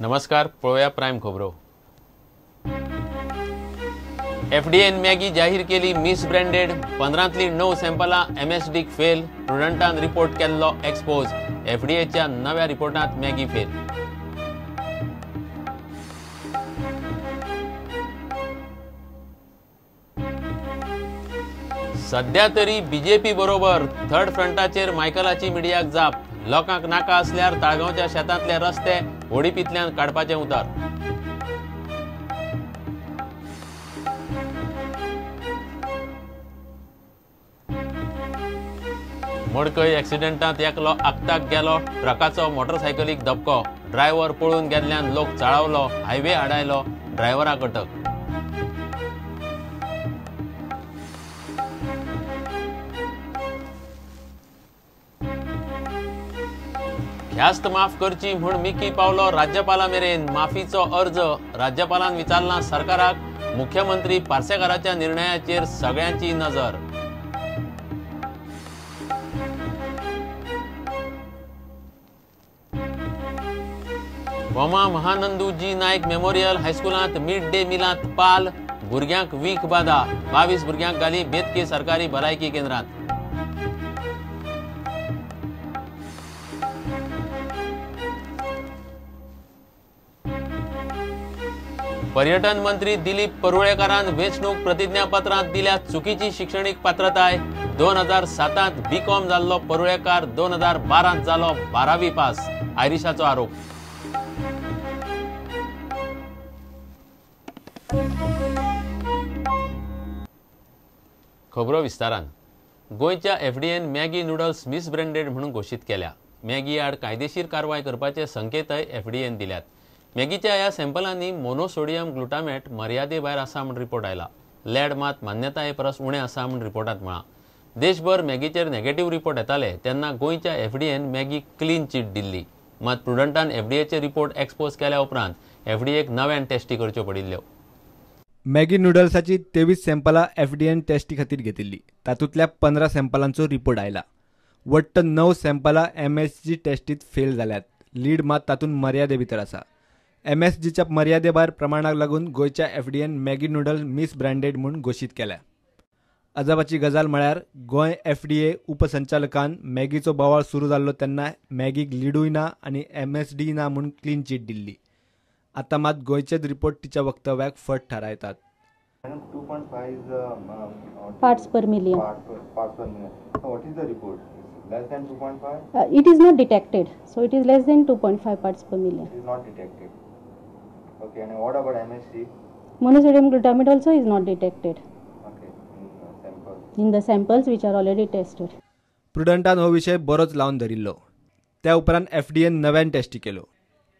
नमस्कार, पळोवया प्रायम खबरो. एफडीएन मॅगी जाहीर केली मिस ब्रँडेड. 15तली 9 सॅम्पलां एमएसडीक फेल. प्रुडंटान रिपोर्ट केल्लो एक्सपोज. एफडीएच्या नव्या रिपोर्टांत मॅगी फेल. सध्या तरी बीजेपी बरोबर थर्ड फ्रंटाचेर मायकलाची मिडियाक जाप. लोकांक नाका असल्यार ताळगांवच्या शेतांतले रस्ते ओडीपींतल्यान काडपाचें उतर. मडकय एक्सिडेंटांत एकलो आक्ताक गेलो. ट्रकाचो मोटरसायकलीक धपको. ड्रायव्हर पळून गेल्ल्यान लोक चाळवलो. हायवे आडायलो. ड्रायव्हराक अटक. ख्यास्त माफ करची म्हूण मिकी पावलो राज्यपाला मेरेन. माफीचो अर्ज राज्यपालान विचारला सरकाराक. मुख्यमंत्री पार्सेकाराच्या निर्णयाचेर सगळ्यांची नजर. गोमा महानंदू जी नायक मेमोरियल हायस्कुलांत मिड डे मिलांत पाल. भुरग्यांक वीख बादा. 22 भुरग्यांक घाली बेतकी सरकारी भलायकी केंद्रांत. पर्यटन मंत्री दिलीप परुळेकारान वेंचणूक प्रतिज्ञापत्रांत दिल्या चुकीची शिक्षणीक पात्रताय. 2007 बीकॉम जाल्लो परुळेकार 2012 जालो 12वी पास. आयरिशाचो आरोप. खबरो विस्तारान. गोंयच्या एफडीएन मॅगी नुडल्स मिसब्रँडेड म्हणून घोशीत केल्या. मॅगी आड कायदेशीर कारवाय करपाचे संकेतय एफडीएन दिल्यात. मॅगीच्या ह्या सॅम्पलांनी मोनोसोडियम ग्लुटामेट मर्यादे भायर आसा म्हूण रिपोर्ट आयला. लॅड मात मान्यताये परस उणें आसा म्हूण रिपोर्टांत म्हळां. देशभर मॅगीचेर नेगेटिव्ह रिपोर्ट येताले तेन्ना गोंयच्या एफडीएन मॅगी क्लीन चीट दिल्ली. मात प्रुडंटान एफडीएचे रिपोर्ट एक्सपोज केल्या उपरांत एफडीएक नव्यान टेस्टी करच्यो पडिल्ल्यो. मॅगी नुडल्साची 23 सॅम्पलां एफडीएन टेस्टी खातीर घेतिल्ली. तातूंतल्या 15 सॅम्पलांचो रिपोर्ट आयला. वट्ट 9 सॅम्पलां एमएसजी टेस्टीत फेल जाल्यात. लीड मात तातूंत मर्यादे भितर आसा. एमएसजीच्या मर्यादे भायर प्रमाणाक लागून गोंयच्या एफडीएन मॅगी नुडल्स मिसब्रँडेड म्हूण घोशीत केल्या. अजापाची गजाल म्हळ्यार गोंय एफडीए उपसंचालकान मॅगीचो बोवाळ सुरू जाल्लो तेन्ना मॅगीक लिडूय ना आनी एमएसडी ना म्हूण क्लीन चीट दिल्ली. आतां मात गोंयचेच रिपोर्ट तिच्या वक्तव्याक फट थारायतात. 2.5 is parts per million. Parts per million. So what is the report? Less than 2.5? It is not detected. So it is less than 2.5 parts per million. It is not detected. Okay, and what about MSG? Monosodium glutamate also is not detected. Okay, in the samples. In the samples which are already tested. प्रुडंटान हो विषय बरोच लावन धरिल्लो. त्या उपरांत FDN नव्यान tasty केलो.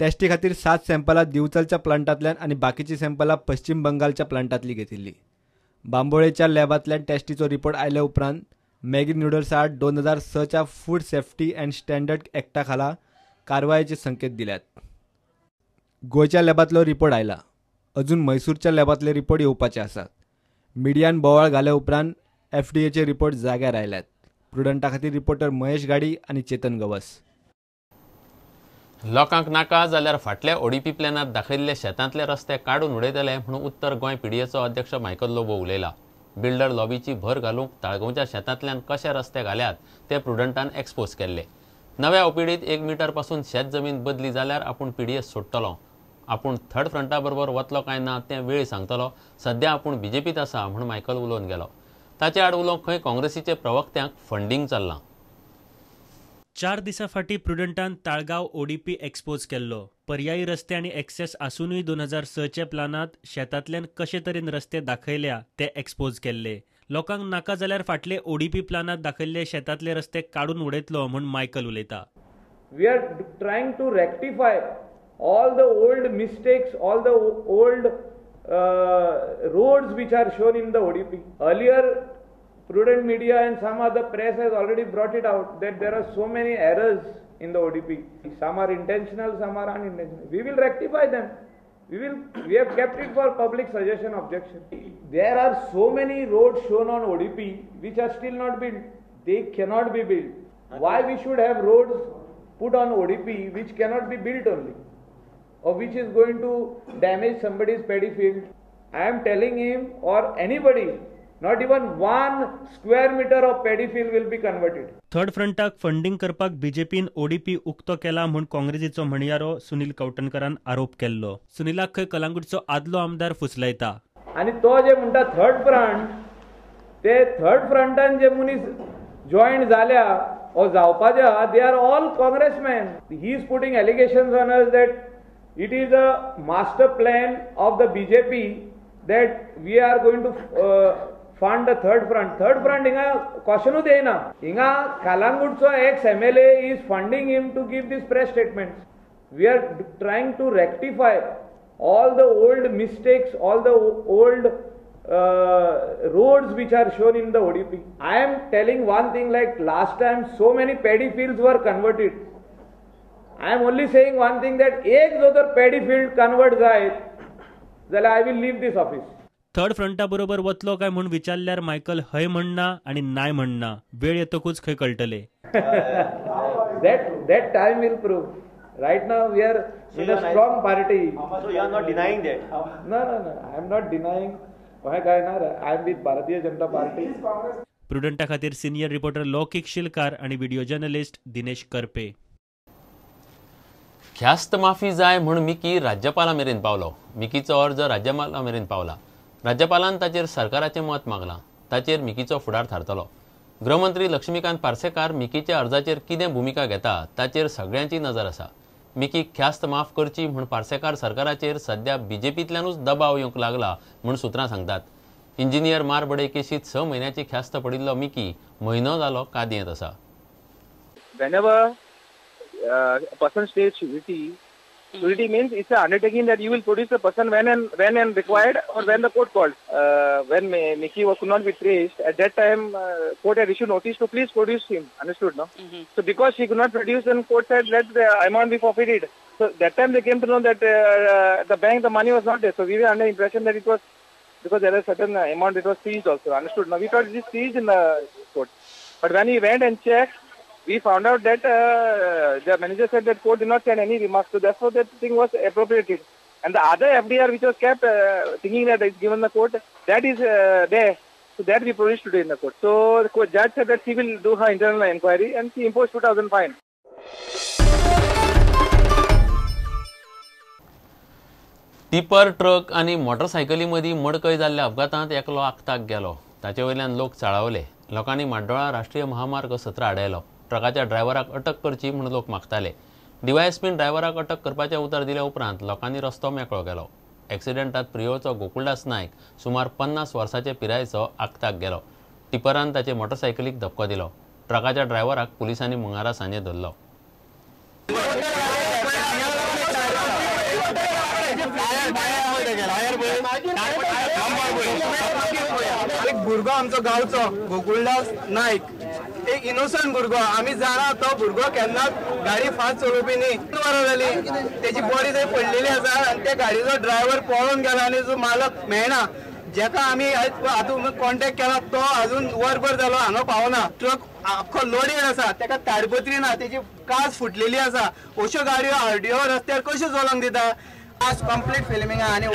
Tasty खातीर 7 सॅम्पलां दिवचलच्या प्लांटांतल्यान आनी बाकीची सॅम्पलां पश्चिम बंगालच्या प्लांटांतली घेतिल्ली. बांबोळेच्या लॅबांतल्यान टेस्टीचो रिपोर्ट आयल्या उपरांत मॅगी नुडल्स आड 2006च्या फूड सेफ्टी अँड स्टँडर्ड एक्टा खाला कारवायेचे संकेत दिल्यात. गोंयच्या लॅबांतलो रिपोर्ट आयला. अजून म्हैसूरच्या लॅबांतले रिपोर्ट येवपाचे आसात. मिडियान बोवाळ घाल्या उपरांत एफडीएचे रिपोर्ट जाग्यार आयल्यात. प्रुडंटा खातीर रिपोर्टर महेश गाडी आनी चेतन गवस. लोकांक नाका जाल्यार फाटल्या ओडीपी प्लॅनांत दाखयल्ले शेतांतले रस्ते काडून उडयतले म्हणून उत्तर गोंय पीडीएचो अध्यक्ष मायकल लोबो उलयला. बिल्डर लॉबीची भर घालूंक ताळगांवच्या शेतांतल्यान कशे रस्ते घाल्यात ते प्रुडंटान एक्सपोज केल्ले. नव्या ओपीडीत 1 मिटर पासून शेत जमीन बदली जाल्यार आपूण पीडीएस सोडटलो. आपूण थर्ड फ्रंटा बरोबर वतलो काय ना तें वेळ सांगतलो. सध्या आपूण बीजेपीत आसा म्हूण मायकल उलोवन गेलो. ताचे आड उलोवंक खंय काँग्रेसीचे प्रवक्त्यांक फंडींग चल्लां. 4 दिसां फाटीं प्रुडंटान ताळगांव ओडीपी एक्सपोज केल्लो. पर्यायी रस्ते आनी एक्सेस आसूनय 2006च्या प्लानांत शेतांतल्यान कशे तरेन रस्ते दाखयल्या ते एक्सपोज केल्ले. लोकांक नाका जाल्यार फाटले ओडीपी प्लानांत दाखयल्ले शेतांतले रस्ते काडून उडयतलो म्हूण मायकल उलयता. We are trying to rectify all the old mistakes, all the old roads which are shown in the ODP. Earlier Prudent Media and some other press has already brought it out that there are so many errors in the ODP. Some are intentional, some are unintentional. We will rectify them. We have kept it for public suggestion, objection. There are so many roads shown on ODP which are still not built. They cannot be built. Why we should have roads put on ODP which cannot be built only? or which is going to damage somebody's paddy field. I am telling him or anybody, not even 1 square meter of paddy field will be converted. Third फ्रंटाक funding करपाक बीजेपीन ODP उक्तो केला म्हूण काँग्रेसीचो म्हणयारो सुनील कवठणकरान आरोप केल्लो. सुनीलाक खंय कलांगूटचो आदलो आमदार फुसलायता आनी तो जे म्हणटा थर्ड फ्रंट, ते थर्ड फ्रंटान जे मनीस जॉईन जाल्या ओ जावपाचे आहा, they are all Congressman. He is putting allegations on us that it is a master plan of the BJP that we are going to fund the third front. Third front हिंगा क्वेश्चनूच येना. हिंगा कालांगूटचो ex MLA is funding him to give this press statement. We are trying to rectify all the old mistakes, all the old roads which are shown in the ODP. I am telling one thing, like last time so many paddy fields were converted. I am only saying one thing that एक जो तर paddy field convert जायत जाल्यार I will leave this office. Third फ्रंटा बरोबर वतलो काय म्हूण विचारल्यार मायकल हय म्हणना आनी नाय म्हणना, वेळ येतकूच खंय कळटले. That time will prove. Right now we are in a strong party. So you are not denying that? No, no, no. I am not denying. I am with Bharatiya Janata Party. प्रुडंटा खातीर senior reporter लौकिक शिलकार आणि video journalist Dinesh Karpe. ख्यास्त माफी जाय म्हूण Mickey राज्यपाला मेरेन पावलो. मिकीचो अर्ज राज्यपाला मेरेन पावला. राज्यपालान ताचेर सरकाराचें मत मागलां. ताचेर मिकीचो फुडार थारतलो. गृहमंत्री लक्ष्मीकांत पार्सेकार मिकीच्या अर्जाचेर कितें भुमिका घेता ताचेर सगळ्यांची नजर आसा. मिकीक ख्यास्त माफ करची म्हूण पार्सेकार सरकाराचेर सध्या बीजेपींतल्यानूच दबाव येवंक लागला म्हूण सुत्रां सांगतात. इंजिनियर मारबडय केशींत 6 म्हयन्याची ख्यास्त पडिल्लो मिकी म्हयनो जालो कादयेंत आसा. Whenever a person stays surety, surety means it's an undertaking that you will produce the person when and required or when the court called. When Mickey could not be traced, at that time court had issued notice to please produce him. Understood, no? Mm-hmm. So because he could not produce, then court said let the amount be forfeited. So that time they came to know that the bank, the money was not there. So we were under impression that it was because there was certain amount it was seized also. Understood? No? We thought it is seized in the court. But when he went and checked, we found out that the manager said that court did not send any remarks, so therefore that thing was appropriated. And the other FDR which was kept thinking that it's given the court, that is there. So that we produced today in the court. So the court judge said that she will do her internal inquiry and she imposed 2,000 fine. Tipper truck आनी मोटरसायकली मदीं मडकय जाल्ल्या अपघातांत एकलो आक्ताक गेलो. ताचे वयल्यान लोक चाळवले. लोकांनी माड्डोळा राष्ट्रीय महामार्ग 17 आडायलो. ट्रकाच्या ड्रायव्हराक अटक करची म्हूण लोक मागताले. डीवायएसपीन ड्रायव्हराक अटक करपाचें उतर दिल्या उपरांत लोकांनी रस्तो मेकळो केलो. एक्सिडेंटात प्रियोचो गोकुळदास नायक सुमार 50 वर्सांचे पिरायेचो आक्ताक गेलो. टिपरान ताचे मोटरसायकलीक धपको दिलो. ट्रकाच्या ड्रायव्हराक पुलिसांनी मंगळारा सांजे धरलो. एक भुरगो आमचो गांवचो गोकुळदास नायक, एक इनोसंट भुरगो, आमी जाणा तो भुरगो केन्नाच गाडी फास्ट चलोवपी न्ही. 2 वरां जाली तेची बॉडी थंय पडलेली आसा आनी त्या गाडयेचो ड्रायव्हर पळोवन गेला आनी जो मालक मेळना, जेका आमी आतां कॉन्टेक्ट केला तो अजून वरभर जालो हांगा पावना. ट्रक आख्खो लोडेड आसा, तेका ताडपत्री ना, तेची कास फुटलेली आसा. अश्यो गाडयो आरडीओ रस्त्यार कश्यो चलोवंक दिता? आज कंप्लीट फिल्मिंग आनी हो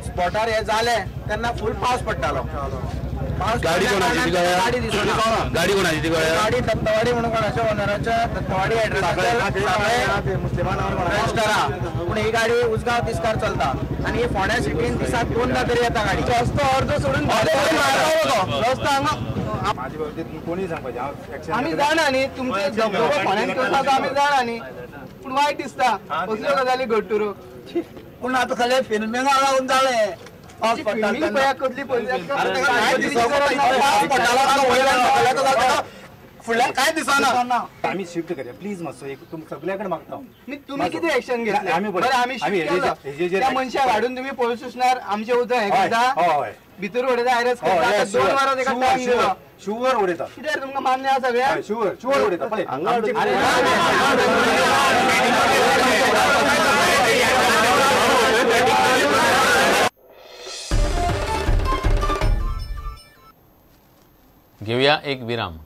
स्पॉटार हे जालें तेन्ना फूल पावस पडटालो. गाडी कोणाची? गाडी दिसना. गाडी कोणाची ती? गाडी दत्तवाडी म्हणून कोणाच्या ओनराच्या दत्तवाडी एड्रेसाचेर रजिस्टर आहा, पूण ही गाडी उसगांव तिस्कार चलता आनी ही फोंड्या सिटीन दिसाक 2दा तरी येता गाडी. रस्तो अर्दो सोडून रस्तो हांगा कोणी सांगपाचें आमी जाणा न्ही, तुमचे धबधबो फोंड्यान करता आमी जाणा न्ही, पूण वायट दिसता असल्यो गजाली घडटुरो. पूण आतां सगळें फिल्मिंगा लागून जालें. पावस पडटा कसली फुडल्यान कांय दिसना. आमी शिफ्ट करया प्लीज, मातसो एक सगळ्या कडेन मागता. तुमी कितें एक्शन घेतलें? आमी त्या मनशाक हाडून तुमी पोलीस स्टेशनार आमचें उदक हें करता, भितर उडयता, अरेस्ट करता. 2 वरां तेका टायम दिलो, शुवर उडयता. कित्याक तुमकां मान्य आसा सगळ्यांक? शुवर शुवर उडयता. पळय घेवया एक विराम.